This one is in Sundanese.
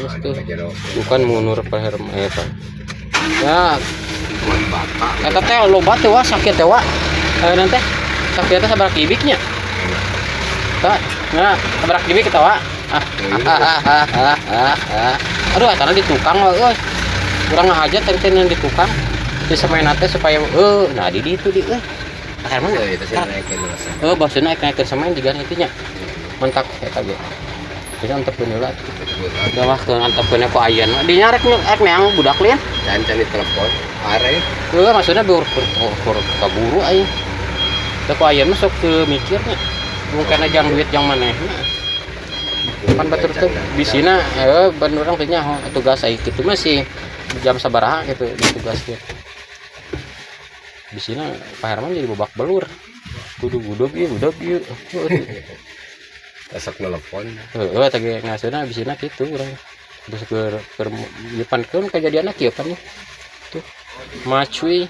Terus Anu tuh ka jero. Bukan mundur Pak Herman eta. Ya, Buat bapak. Eta teh loba teh, Wa, sakit teh, Wa. Ayeuna teh sakit teh sabaraha kubiknya? Tah, nah, sabaraha kubik eta, Wa? Ah, ah, ah, ah, ah, ah. Aduh, etana di tukang, wa, euy. Urang ngahaja teh teh di tukang. Di semen teh supaya nah di ditu di euy. Pak Herman. Ya, itu sih naikkeun rasa. Eh, bahasana naik naikkeun semen juga itu nya. Mentak eta ge. Bisa antepkeun heula. Udah mah ke antepkeun ku ayeuna. Dinya rek rek neang budak lian. Can can di telepon. Are. Heuh, maksudnya beur kur kaburu aing. Teu ku ayeuna mah sok teu mikirnya. Mungkin jang duit jang manehna. Kan batur teh bisina ban urang teh nyaho tugas aing kitu mah sih jam sabaraha gitu ditugaskeun. Bisina Pak Herman jadi babak belur. Kudu budog ieu, budak ieu. Besok nelpon. Heeh, teh ge ngasuna bisina kitu urang. Terus keur keur ieu pan keun kajadianna kieu pan. Tuh. Macuy.